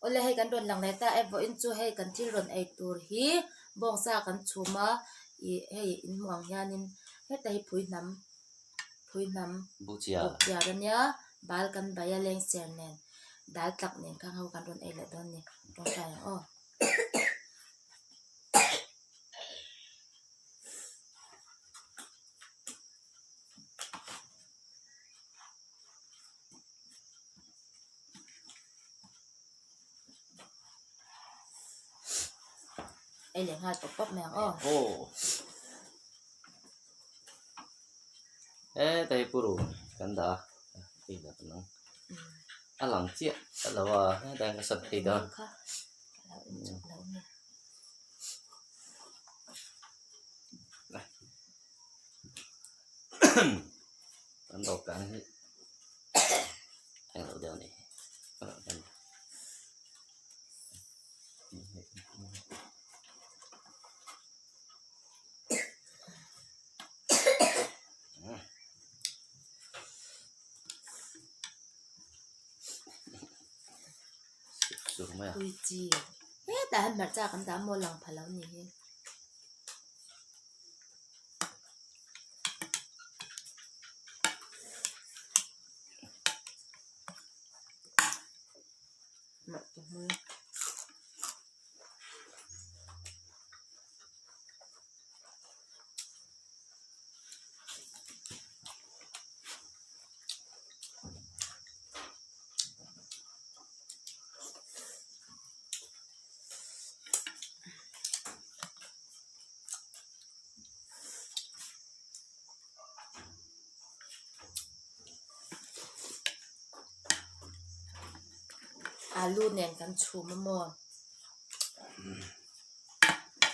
Awle hei kan rawn lang leh ta e vawiin chu hei kan thil rawn ei tur hi bawngsa kan chhum a ih hei in hmuh ang hianin heta hi phui hnam phui hnam buhchiar ania bal kan bai a lengser nen dal tlak nen khang ho kan rawn ei leh dawn a ni tawngtai ang aw. Ei leh nghal pawp pawp mai ang aw. Aw. Heta hi puru kan dah a, hei dah kan ang. A lang chiah a lo a, hetah hian ka sat phei dawn. Kha ka lo inchawp lo nge. Kan dawhkan hi englo deuh a ni Pui chi hetah hian hmarcha kan dah maw lang pha lo ni hi. Alu nen kan chhum a maw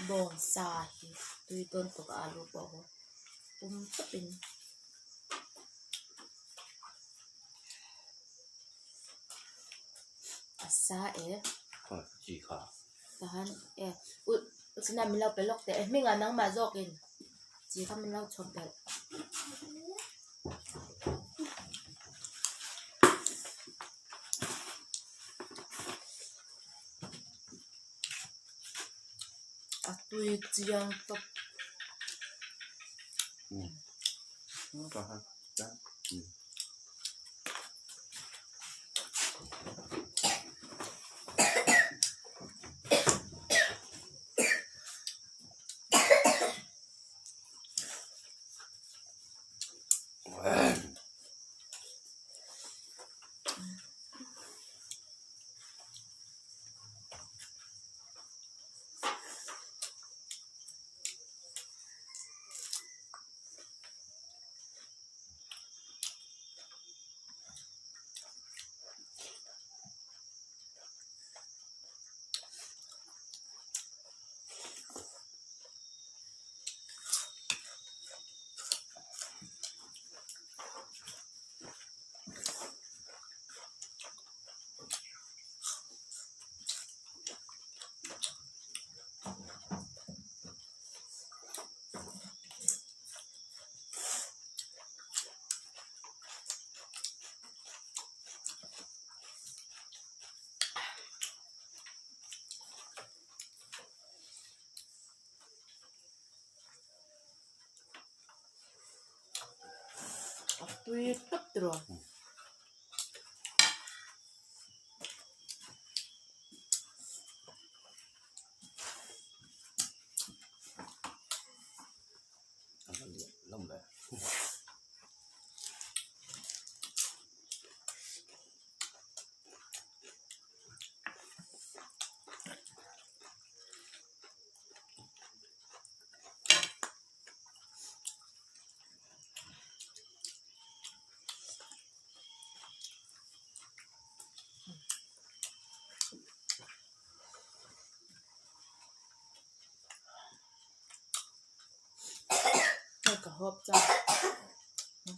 bawngsa hi tui dawn tawp a alu pawh hi pum tawpin. A sa e. Tahan e u china min lo pe lawk teh e hmingah nangmah zawkin chi kha min lo chhawp belh. A tui chiang tawp. A tui tawp tiraw. Hei ka hawp chak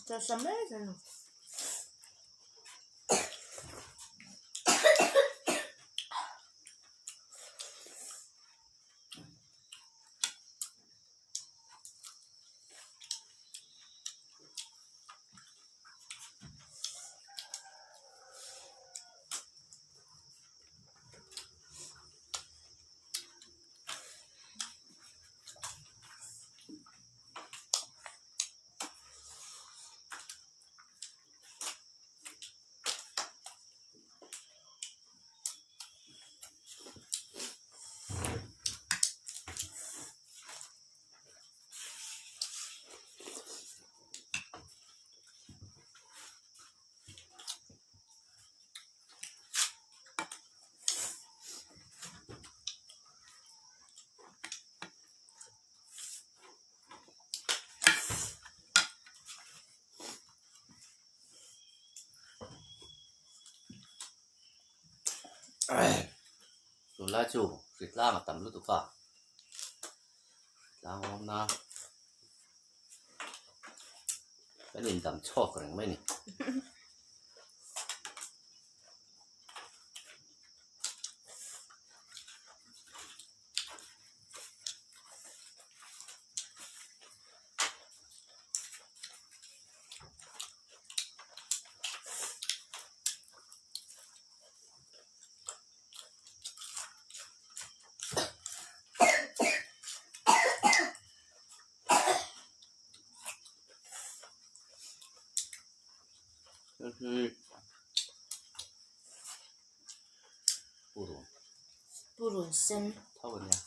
nasa mai a ni. Tunlai chu hritlang a tam lutuk a, hritlang a awm na kan indam chhawk reng mai a ni. Purun. Purun sen. Tho a nia.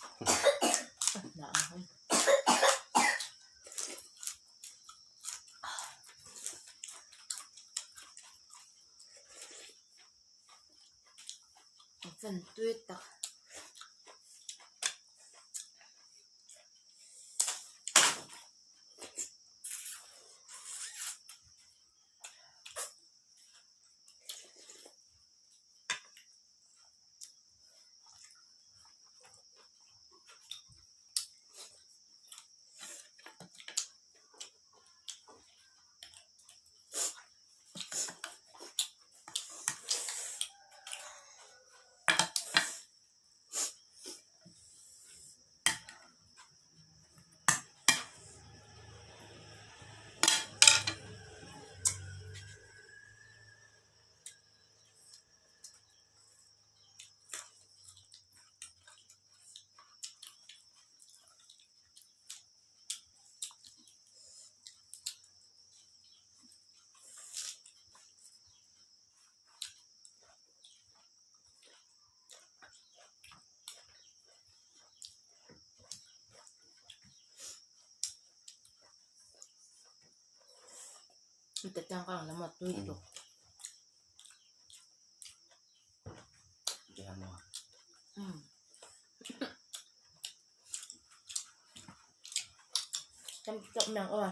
A fan tui tak. Tangkang lam a tui lutuk. Chăm chậm nàng ơi.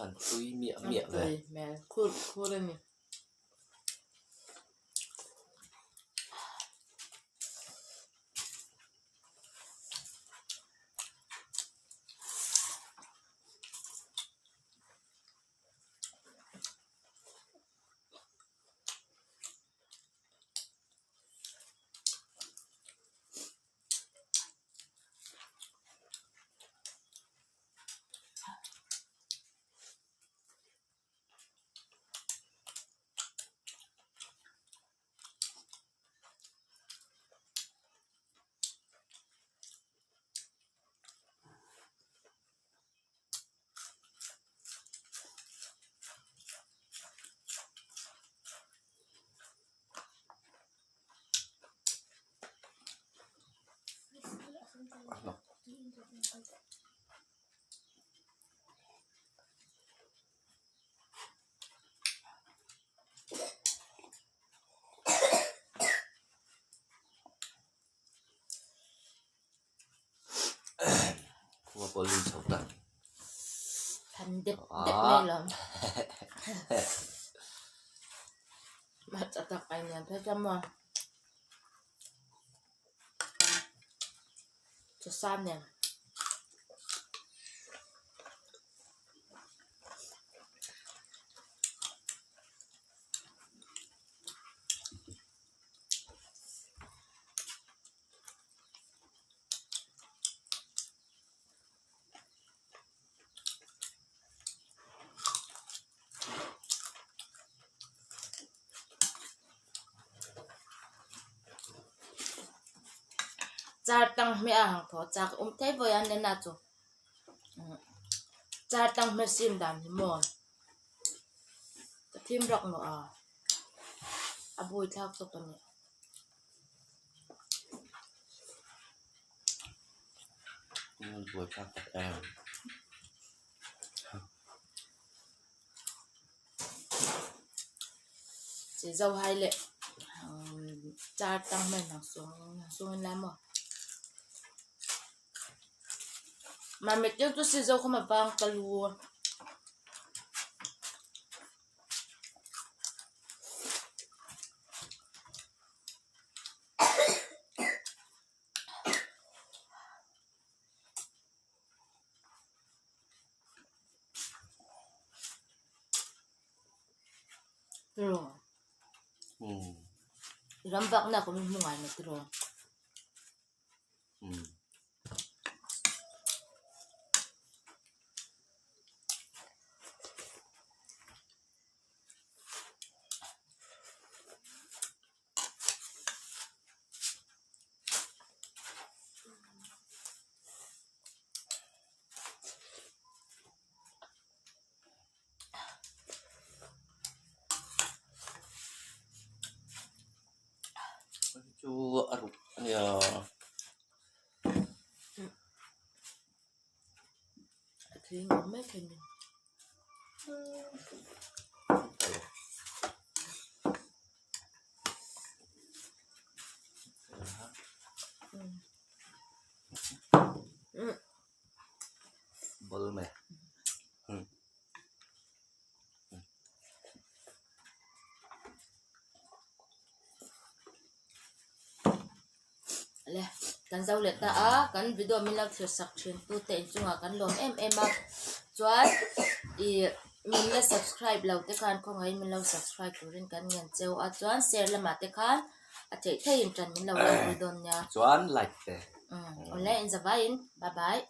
Han tui miah miah ve. Tui hmel khur khur a ni. Dep dep mai lo. Hmarcha tak a inian phei chuan maw chawsa nen. Char tang hmeh a hang thaw chak awm thei vawi a nena chu char tang hmeh sim dan hi maw ka thim rak nawh a a bui thlak tawp a ni. Buai thlak tak em. Chi zo hai leh char tang mai nang sung sung in lai maw. Mamit deuh chu si zo kha ma vang ka lu. Ram vak na kum hmu ngai mai tiraw. Chu a ruk a nia. A tling awm mai thei ni. Bol mai. Le kan zo leh ta a kan video min lo thlir sak thin tu te inchungah kan lawm em em a chuan ih min la subscribe lo te khan khawngaihin min lo subscribe turin kan ngen cheu a chuan share lamah te khan a theih theihin tan min lo lak pui dawn nia chuan like te awle inzavaiin bye bye.